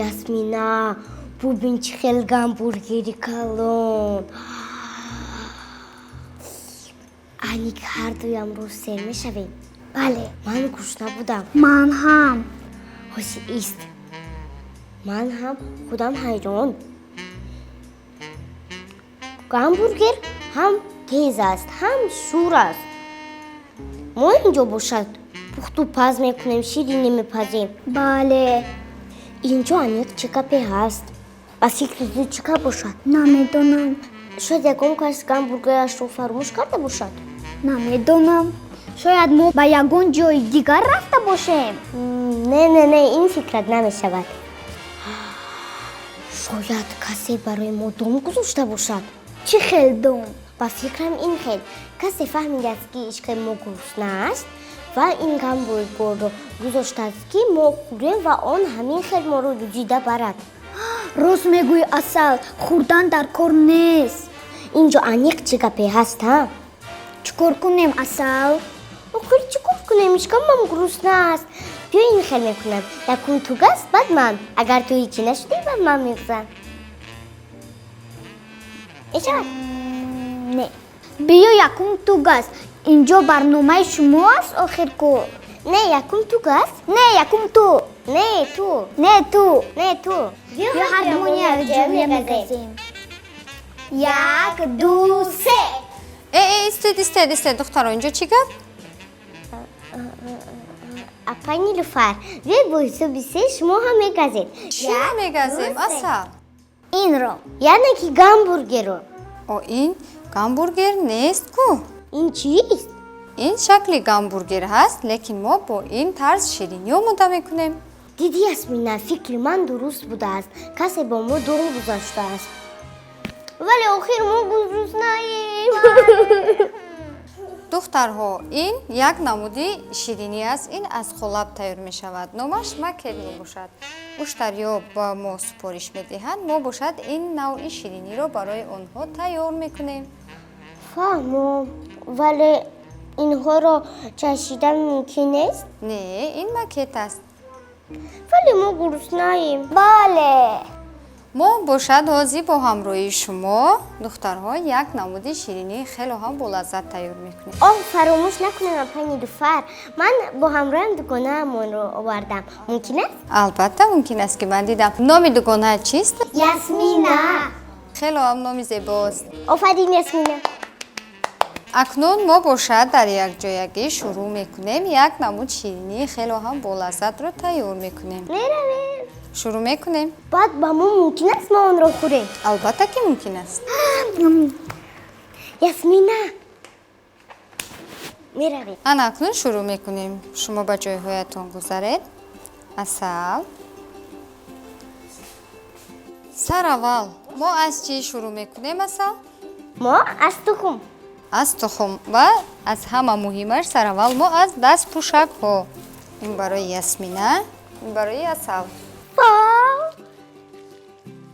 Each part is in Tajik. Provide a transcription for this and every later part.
Ясмина, бубин, чӣ хел гамбургери калон! Аник ҳардуямро сер мешавем. Бале. Ман гурусна будам. Ман ҳам. Ҳози ист, ман ҳам худам ҳайрон. Гамбургер ҳам тез аст, ҳам шур аст. Мо инҷо бошад пухту паз мекунем, ширинӣ мепазем. Бале. Инҷо аниқ чӣ гапе ҳаст? Ба фикри ту, чӣ гап бошад? Намедонам. Шояд ягон кас гамбургерашро фаромӯш карда бошад. Намедонам, шояд мо ба ягон ҷои дигар рафта бошем. Не, не, не, ин фикрат намешавад. Шояд касе барои мо дом гузошта бошад. Чӣ хел дом? Ба фикрам, ин хел: касе фаҳмидааст, ки ишқи мо гурусна аст, ва ин гамбургерро гузоштааст, ки мо хӯрем ва он ҳамин хел моро дуздида барад. Рост мегӯӣ, Асал, хӯрдан дар кор нест. Инҷо аниқ чӣ гапе ҳаст, ҳа? Чӣ кор кунем, Асал? Охир чӣ кор кунем? Ишкамам гурусна аст. Биё, ин хел мекунам: якум ту газ, баъд ман. Агар ту ҳичӣ нашудӣ, баъд ман мегузам. Мешавад? Не, биё, якум ту газ. Инҷо барномаи шумо аст охир ку. Не, якум ту газ. Не, якум ту. Не, ту. Не, ту. Не, ту. Биё, ҳардумон якҷоя мегазем. Як, ду, се. Э, э, истед, истед, истед, духтаро, инҷо чӣ гап? Апай Нилуфар, биёед, бо ҳисоби се шумо ҳам мегазед. Чиро мегазем, Асал? Инро. Яъне ки гамбургерро. О, ин гамбургер нест ку. Ин чист? Ин шакли гамбургер ҳаст, лекин мо бо ин тарз ширинӣ омода мекунем. Дидӣ, Ясмина, фикри ман дуруст будааст. Касе бо мо дом гузоштааст, вале охир мо гуруснаем. Духтарҳо, ин як намуди ширинӣ аст. Ин аз қолаб тайёр мешавад, номаш макет мебошад. Муштариё ба мо супориш медиҳанд, мо бошад ин навъи шириниро барои онҳо тайёр мекунем. Фаҳмом, вале инҳоро чашидан мумкин нест? Не, ин макет аст. Вале мо гуруснаем. Бале. Мо бошад ҳозир бо ҳамроҳии шумо, духтарҳо, як намуди ширинии хело ҳам болаззат тайёр мекунем. Оҳ, фаромӯш накунем, апай Нилуфар, ман бо ҳамроҳам дугонаамонро овардам. Мумкин аст? Албатта, мумкин аст, ки ман дидам. Номи дугона чист? Ясмина. Хело ҳам номи зебост. Офарин, Ясмина. Акнун мо бошад дар якҷоягӣ шурӯъ мекунем, як намуд ширинии хело ҳам болаззатро тайёр мекунем. Меравем. Шурӯъ мекунем. Баъд ба мо мумкин аст, мо онро хӯрем? Албатта ки мумкин аст. Ясмина, меравем. Ана акнун шурӯъ мекунем. Шумо ба ҷойҳоятон гузаред. Асал, сараввал мо аз чӣ шурӯъ мекунем, Асал? Мо аз тухм. Аз тухм ва аз ҳама муҳимаш, сараввал мо аз дастпӯшакҳо. Ин барои Ясмина, ин барои Асал.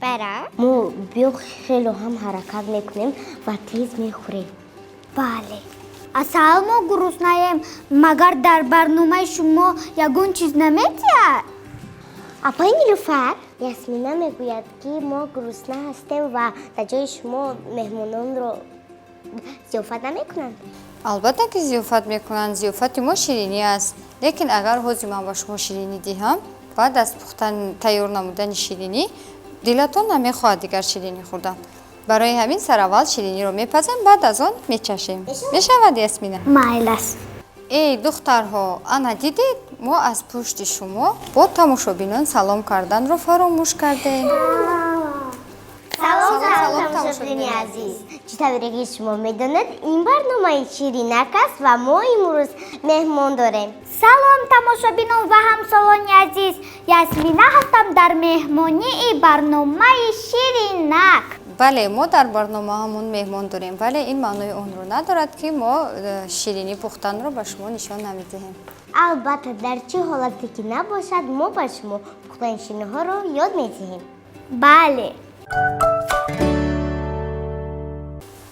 Бара мо биё, хело ҳам ҳаракат мекунем ва тез мехӯрем. Бале, Асал, мо гуруснаем. Магар дар барномаи шумо ягон чиз наметиҳад? Апаи Нилуфар, Ясмина мегӯяд, ки мо гурусна ҳастем ва дар ҷои шумо меҳмононро зиёфат намекунанд. Албатта ки зиёфат мекунанд. Зиёфати мо ширинӣ аст, лекин агар ҳозир ман ба шумо ширинӣ диҳам, баъд аз пухтан, тайёр намудани ширинӣ дилатон намехоҳад дигар ширинӣ хӯрдан. Барои ҳамин сараввал шириниро мепазем, баъд аз он мечашем. Мешавад, Ясмина? Майлас. Эй, духтарҳо, ана дидед, мо аз пушти шумо бо тамошобинон салом карданро фаромӯш кардем. Салом, Салом, салом, салом, тамошобинони тамошобинони азиз. Чӣ тавре ки шумо медонед, ин барномаи Ширинак аст ва мо имрӯз меҳмон дорем. Салом, тамошобинон ва ҳамсолони азиз. Ясмина ҳастам дар меҳмонии барномаи Ширинак. Бале, мо дар барномаамон меҳмон дорем, вале ин маънои онро надорад, ки мо ширинӣ пухтанро ба шумо нишон намедиҳем. Албатта, дар чӣ ҳолате ки набошад, мо ба шумо пухтани шириниҳоро ёд медиҳем. Бале.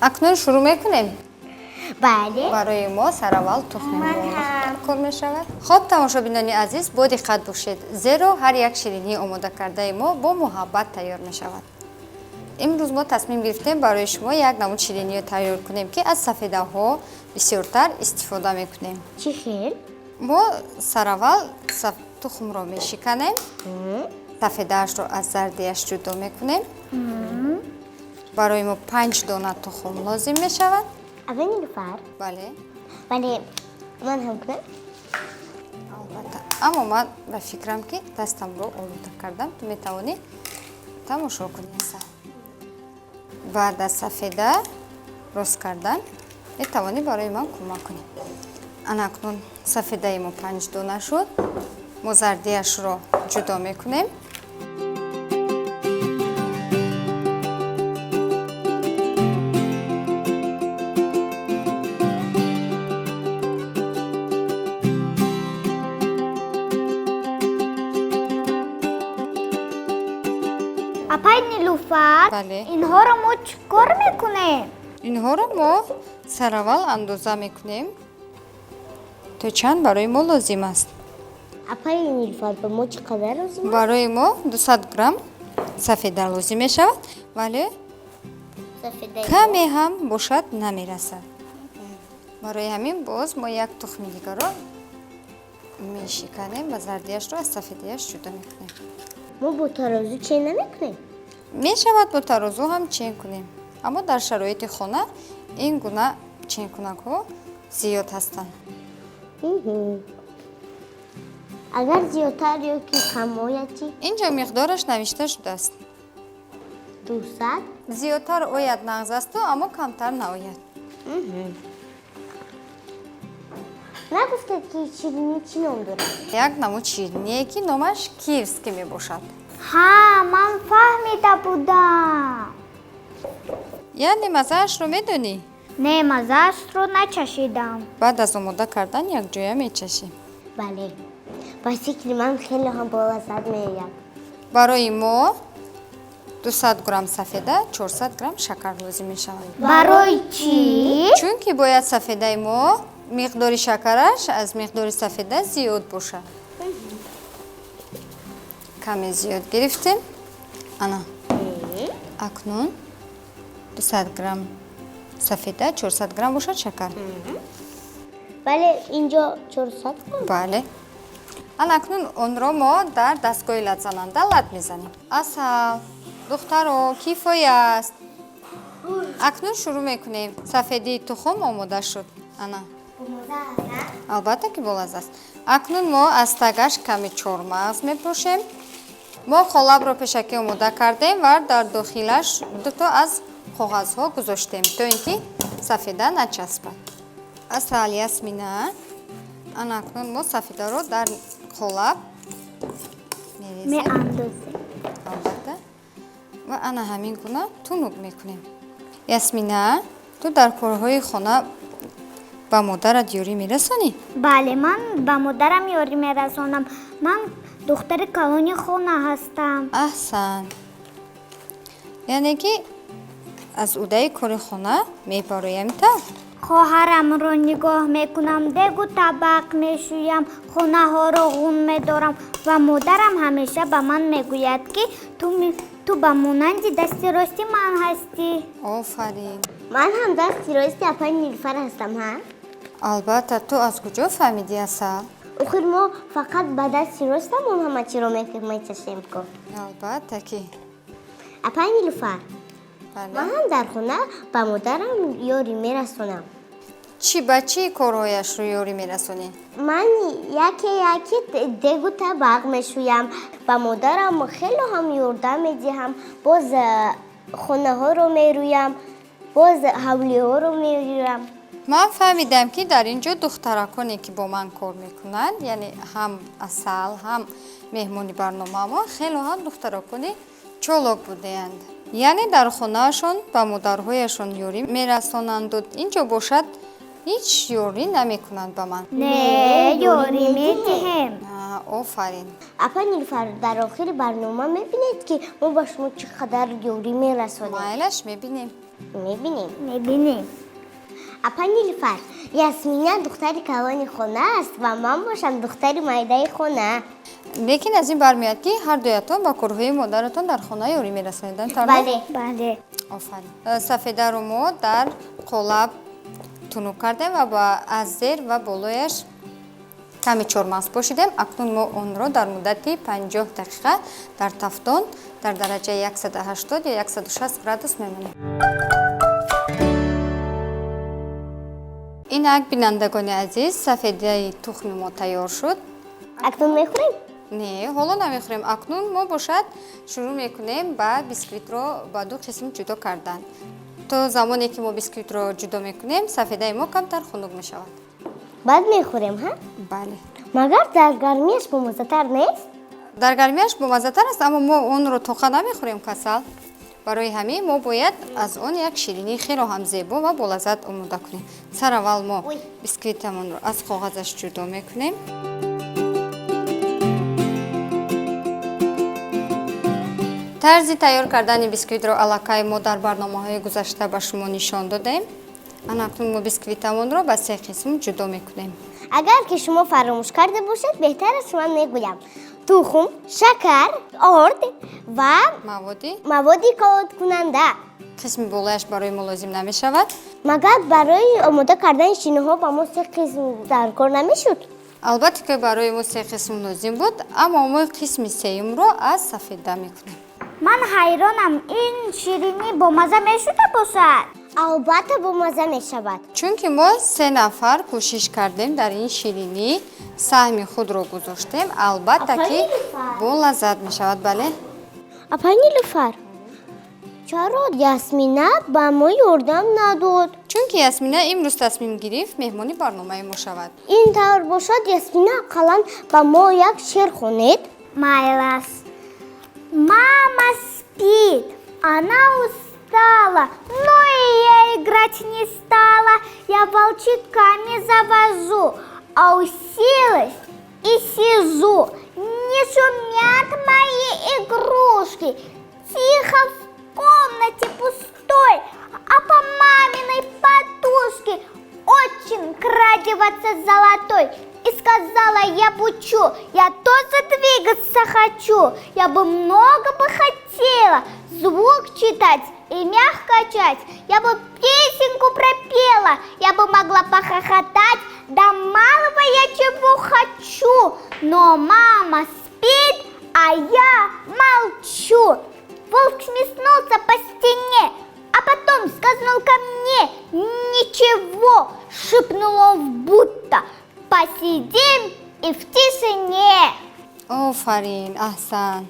Акнун шурӯъ мекунем. Бале. Барои мо сараввал тухми Ман мурғ ҳам. кор мешавад. Хоб, тамошобинони азиз, бо диққат бошед, зеро ҳар як ширинии омодакардаи мо бо муҳаббат тайёр мешавад. Имрӯз мо тасмим гирифтем барои шумо як намуд шириниро тайёр кунем, ки аз сафедаҳо бисёртар истифода мекунем. Чӣ хел? Мо сараввал тухмро мешиканем, сафедаашро аз зардиаш ҷудо мекунем. Барои мо 5 дона тухм лозим мешавад. Апаи Нилуфар? Бале. Бале, ман ҳам кунам? Албатта, аммо ман ба фикрам, ки дастамро олуда кардам. Ту метавонӣ тамошо кунӣ, Асал. Баъд аз сафеда рост кардан метавонӣ барои ман кӯмак кунӣ. Ана акнун сафедаи мо 5 дона шуд. Мо зардиашро ҷудо мекунем. Апай Нилуфар, Бале. инҳоро мо чӣ кор мекунем? Инҳоро мо сараввал андоза мекунем, то чанд барои мо лозим аст. Апаи Нилуфар, ба мо чӣ қадар лозим аст? Барои мо 200 грамм сафеда лозим мешавад, вале Сафедаи каме ҳам бошад намерасад. Барои ҳамин боз мо як тухми дигарро мешиканем ва зардиашро аз сафедаяш ҷудо мекунем. Мо бо тарозу чен намекунем? Мешавад бо тарозу ҳам чен кунем, аммо дар шароити хона ин гуна ченкунакҳо зиёд ҳастанд. Агар зиёдтар ё ки кам ояд чӣ? Инҷо миқдораш навишта шудааст. 200? Зиёдтар ояд нағз асту, аммо камтар наояд. Нагуфтед, ки ширинӣ чӣ ном дорад? Як намуд шириние, ки номаш киевский мебошад. Ҳа, ман фаҳмида будам. Яъне маззаашро медонӣ? Не, маззаашро начашидам. Баъд аз омода кардан якҷоя мечашем. Бале, ба фикри ман хеле ҳам болаззат меояд. Барои мо 200 грамм сафеда, 400 грамм шакар лозим мешавад. Барои чӣ? Чунки бояд сафедаи мо миқдори шакараш аз миқдори сафеда зиёд бошад. Каме зиёд гирифтем. Ана акнун 200 грамм сафеда, 400 грамм бошад шакар. Бале, инҷо 400 грамм. Бале, ана акнун онро мо дар дастгоҳи латзананда лат мезанем. Асал, духтаро, кифоя аст. Акнун шурӯъ мекунем. Сафедии тухм омода шуд. Ана албатта, ки болазза аст. Акнун мо аз тагаш каме чормағз мепӯшем. Мо қолабро пешакӣ омода кардем ва дар дохилаш дуто аз коғазҳо гузоштем, то ин ки сафеда начаспад. Асал, Ясмина, ана акнун мо сафедаро дар қолаб мерезем. Меандозем. Албатта, ва ана ҳамин гуна тунук мекунем. Ясмина, ту дар корҳои хона ба модарат ёрӣ мерасонӣ? Бале, ман ба модарам ёрӣ мерасонам. Ман духтари калони хона ҳастам. Аҳсан, яъне ки аз удаи кори хона мебароям та? Хоҳарамро нигоҳ мекунам, дегу табақ мешӯям, хонаҳоро ғун медорам ва модарам ҳамеша ба ман мегӯяд, ки ту ба монанди дасти рости ман ҳастӣ. Офарин. Ман ҳам дасти рости апаи Нилуфар ҳастам, ҳа? Албатта, ту аз куҷо фаҳмидӣ, Асал? Охир мо фақат ба дасти ростамон ҳама чиро мечашем ку. Албатта ки. Апаи Нилуфар, Бале. ман ҳам дар хона ба модарам ёрӣ мерасонам. Чӣ, ба чӣ корҳояшро ёрӣ мерасонӣ? Ман яке яке дегу табақ мешӯям, ба модарам хеле ҳам ёрдам медиҳам, боз хонаҳоро мерӯям, боз ҳавлиҳоро мерӯям. Ман фаҳмидам, ки дар ин ҷо духтараконе, ки бо ман кор мекунанд, яъне ҳам Асал, ҳам меҳмони барномамо, хело ҳам духтаракони чолок будаанд. Яъне дар хонаашон ба модарҳояшон ёрӣ мерасонанду ин ҷо бошад ҳеҷ ёрӣ намекунанд ба ман. Не, ёрӣ медиҳем. Офарин. Апа Нилуфар, дар охири барнома мебинед, ки мо ба шумо чӣ қадар ёрӣ мерасонем. Майлаш, мебинем. Мебинем. Мебинем. Апа Нилуфар, Ясмина духтари калони хона аст ва ман бошам духтари майдаи хона. Лекин аз ин бармеояд, ки ҳар дуятон ба корҳои модаратон дар хона ёрӣ мерасонед. Бале. Бале. Офарин. Сафедаро мо дар қолаб тунук кардем ва ба аз зер ва болояш каме чормағз пошидем. Акнун мо онро дар муддати 50 дақиқа дар тафтон дар дараҷаи 180 ё 160 градус мемонем. Инак, бинандагони азиз, сафедаи тухми мо тайёр шуд. Акнун мехӯрем? Не, ҳоло намехӯрем. Акнун мо бошад шурӯъ мекунем ба бисквитро ба ду қисм ҷудо кардан. То замоне ки мо бисквитро ҷудо мекунем, сафедаи мо камтар хунук мешавад. Баъд мехӯрем, ҳа? Бале. Магар дар гармиаш бомаззатар нест? Дар гармиаш бомаззатар аст, аммо мо онро тоқа намехӯрем, касал. Барои ҳамин мо бояд аз он як ширинии хело ҳам зебо ва болаззат омода кунем. Сараввал мо бисквитамонро аз коғазаш ҷудо мекунем. Тарзи тайёр кардани бисквитро аллакай мо дар барномаҳои гузашта ба шумо нишон додем. Ана акнун мо бисквитамонро ба се қисм ҷудо мекунем. Агар ки шумо фаромӯш карда бошед, беҳтар аст ман мегӯям: тухм, шакар, орд ва маводи каодкунанда. Қисми болояш барои мо лозим намешавад. Магар барои омода кардани ширинӣҳо ба мо се қисм дар кор намешуд? Албатта ки барои мо се қисм лозим буд, аммо мо қисми сеюмро аз сафеда мекунем. Ман ҳайронам, ин ширинӣ бомазза мешуда бошад? Албатта бомазза мешавад. Чунки мо се нафар кӯшиш кардем, дар ин ширинӣ саҳми худро гузоштем, албатта ки болаззат мешавад. Бале. Апа Нилуфар, чаро Ясмина ба мо ёрдам надод? Чунки Ясмина имрӯз тасмим гирифт меҳмони барномаи мо шавад. Ин тавр бошад, Ясмина ақаллан ба мо як шеър хонед. Майлаш. Мама спит, она устала, но и я играть не стала. Я волчками завожу, а уселась и сижу. Не шумят мои игрушки, тихо в комнате пустой, а по маминой подушке очень крадеваться золотой. И сказала я бучу, я тоже двигаться хочу, я бы много бы хотела звук читать и мягко качать, я бы песенку пропела, я бы могла похохотать, да малого я чего хочу, но мама спит, а я молчу. Волк сместнулся по стене, а потом сказал ко мне: ничего, шепнул он будто, посидим и в тишине. Офарин, аҳсан,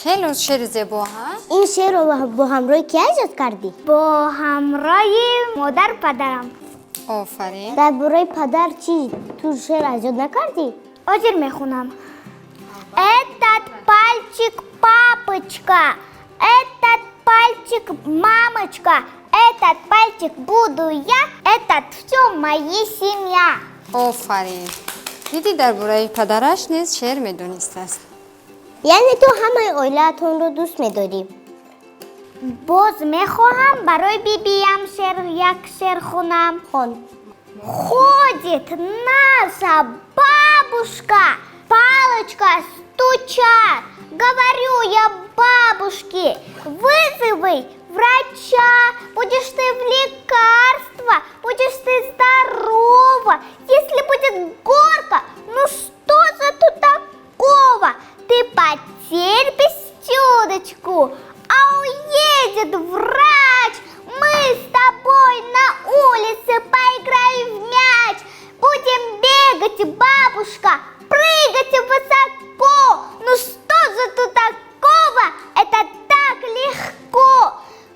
хеле шеъри зебо, ҳа? Ин шеърро бо ҳамроҳи кӣ эҷод кардӣ? Бо ҳамроҳи модар, падарам. Офарин. Дар бораи падар чӣ, ту шеър эҷод накардӣ? Ҳозир мехонам. Этот пальчик папочка, этот пальчик мамочка, этот пальчик буду я, этот все моя семья. Офарин, дидӣ, дар бораи падараш низ шеър медонистааст. Яъне ту ҳамаи оилаатонро дӯст медорӣ. Боз мехоҳам барои бибиям шеър, як шеър хонам. Хон. Ходит наша бабушка, палочка стучат. Говорю я бабушке: вызывай врача, будешь ты в лекарство, будешь ты здорова. Если будет горько, ну что за тут такого? Ты потерпишь чуточку, а уедет врач, мы с тобой на улице поиграем в мяч. Будем бегать, бабушка, прыгать высоко. Ну что же тут такого? Это так легко.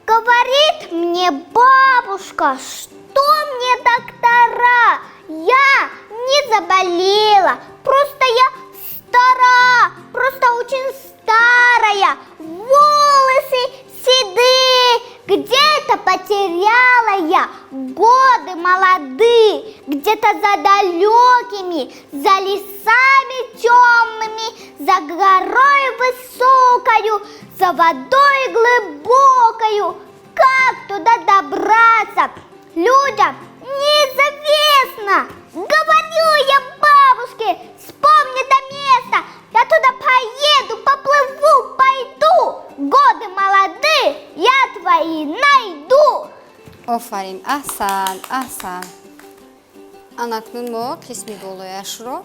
Говорит мне бабушка, что мне доктора? Я не заболела, просто я стара, просто очень старая. Волосы седые, где-то потеряла я годы молодые, где-то за далекими, за лесами темными, за горой высокою, за водой глубокою. Как туда добраться? Людям неизвестно. Говорю я бабушке, вспомни это место. Я туда поеду, поплыву, пойду. Годы молодые, я твои найду. Офарин, аҳсан, аҳсан. Ана акнун мо қисми болояшро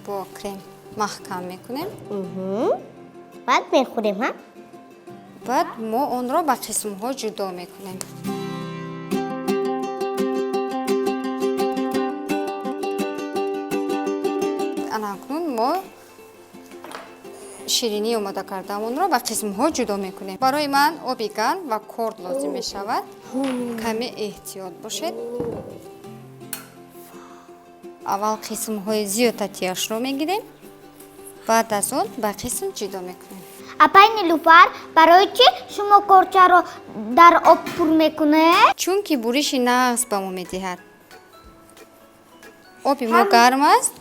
бо крем маҳкам мекунем. Баъд мехӯрем, ҳа? Баъд мо онро ба қисмҳо ҷудо мекунем. Ана акнун мо ширинии омода кардаамонро ба қисмҳо ҷудо мекунем. Барои ман оби гарм ва корд лозим мешавад. Каме эҳтиёт бошед. Аввал қисмҳои зиёдатиашро мегирем, баъд аз он ба қисм ҷудо мекунем. Апай Нилуфар, барои чӣ шумо корчаро дар об пур мекунед? Чунки буриши нағз ба мо медиҳад. Оби мо гарм аст,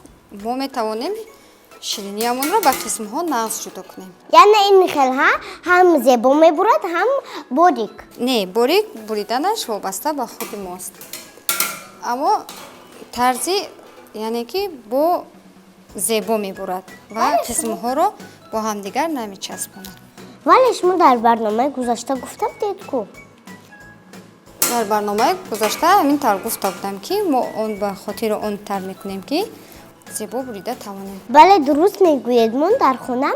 мо метавонем шириниамонро ба қисмҳо нағз ҷудо кунем. Яъне ин хел ҳа, ҳам зебо мебурад, ҳам борик. Не, борик буриданаш вобаста ба худи мост, аммо тарзи, яъне ки бо зебо мебурад ва қисмҳоро бо ҳамдигар намечаспонад. Вале шумо дар барномаи гузашта гуфта будед ку? Дар барномаи гузашта ҳамин тавр гуфта будам, ки мо он ба хотири он тар мекунем, ки зебо бурида тавонем. Бале, дуруст мегӯед. Мо дар хона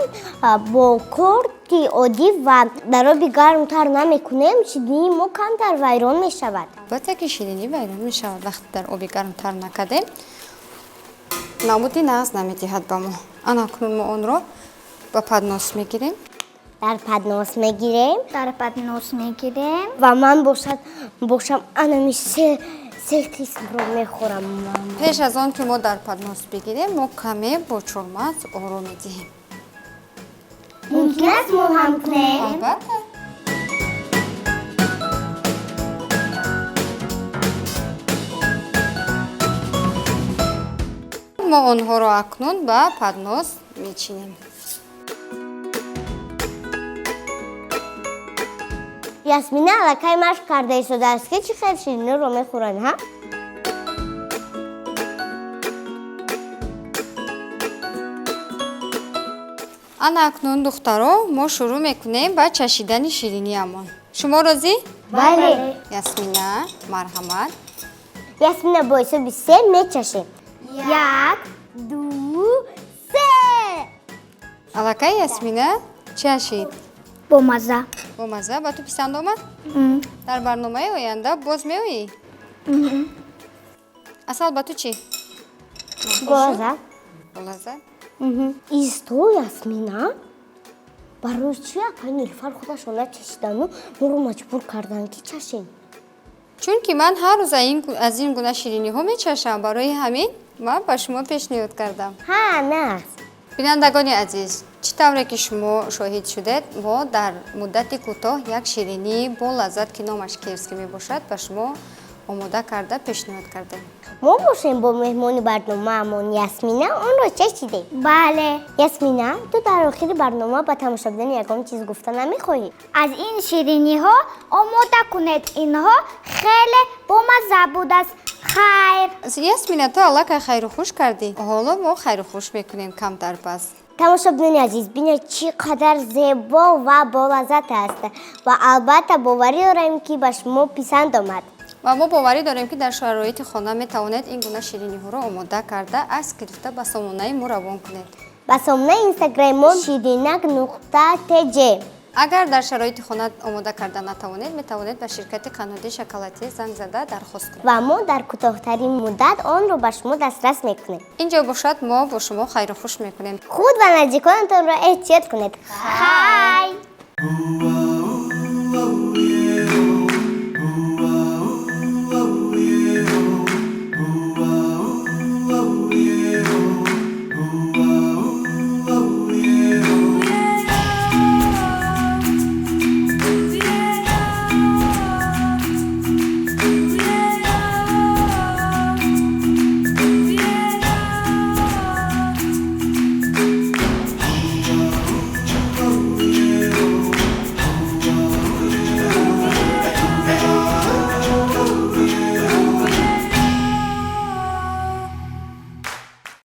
бо корди оддӣ ва дар оби гарм тар намекунем, ширинии мо камтар вайрон мешавад. Албатта ки ширинӣ вайрон мешавад. Вақте дар оби гарм тар накардем, намуди нағз намедиҳад ба мо. Ана акнун мо онро ба поднос мегирем. Дар поднос мегирем. Дар поднос мегирем. Ва ман бошад бошам, анами се қисмро мехӯрам. Пеш аз он ки мо дар поднос бигирем, мо каме бо чормағз оро медиҳем. Мумкин аст мо ҳам кунем? Албатта. Мо онҳоро акнун ба поднос мечинем. Ясмина аллакай машқ карда истодааст, ки чӣ хел шириниро мехӯранд, ҳа? Ана акнун, духтаро, мо шурӯъ мекунем ба чашидани шириниамон. Шумо розӣ? Бале. Ясмина, марҳамат. Ясмина, бо ҳисоби се мечашем. Як, ду, се. Аллакай Ясмина чашид. Бомаза. Бомаза. Ба ту писанд омад? Дар барномаи оянда боз меоӣ? Асал, ба ту чӣ? Болаззат. Болаззат. Исто, Ясмина, барои чӣ акай Нилуфар худашон начашидану моро маҷбур карданд, ки чашем? Чунки ман ҳар рӯз аз ин гуна шириниҳо мечашам, барои ҳамин ман ба шумо пешниҳод кардам. Ҳа, нағз. Бинандагони азиз, чӣ тавре ки шумо шоҳид шудед, мо дар муддати кӯтоҳ як ширинии бо лаззат, ки номаш киевский мебошад, ба шумо омода карда пешниҳод кардем. Мо бошем, бо меҳмони барномаамон Ясмина онро чашидем. Бале. Ясмина, ту дар охири барнома ба тамошобинони ягон чиз гуфта намехоҳӣ? Аз ин шириниҳо омода кунед, инҳо хеле бомазза будааст. Хайр. Ясмина, ту аллакай хайру хуш кардӣ, ҳоло мо хайру хуш мекунем камтар пас. Тамошобинони азиз, бинед, чӣ қадар зебо ва болаззат аст, ва албатта боварӣ дорем, ки ба шумо писанд омад. Ва мо боварӣ дорем, ки дар шароити хона метавонед ин гуна шириниҳоро омода карда, акс гирифта, ба сомонаи мо равон кунед. Ба сомонаи инстаграми мо ширинак.тж. Агар дар шароити хона омода карда натавонед, метавонед ба ширкати Қаннодии шоколадӣ занг зада дархост кунед. Ва мо дар кӯтоҳтарин муддат онро ба шумо дастрас мекунем. Инҷо бошад, мо бо шумо хайру хуш мекунем. Худ ва наздиконатонро эҳтиёт кунед. Хай. Ooh.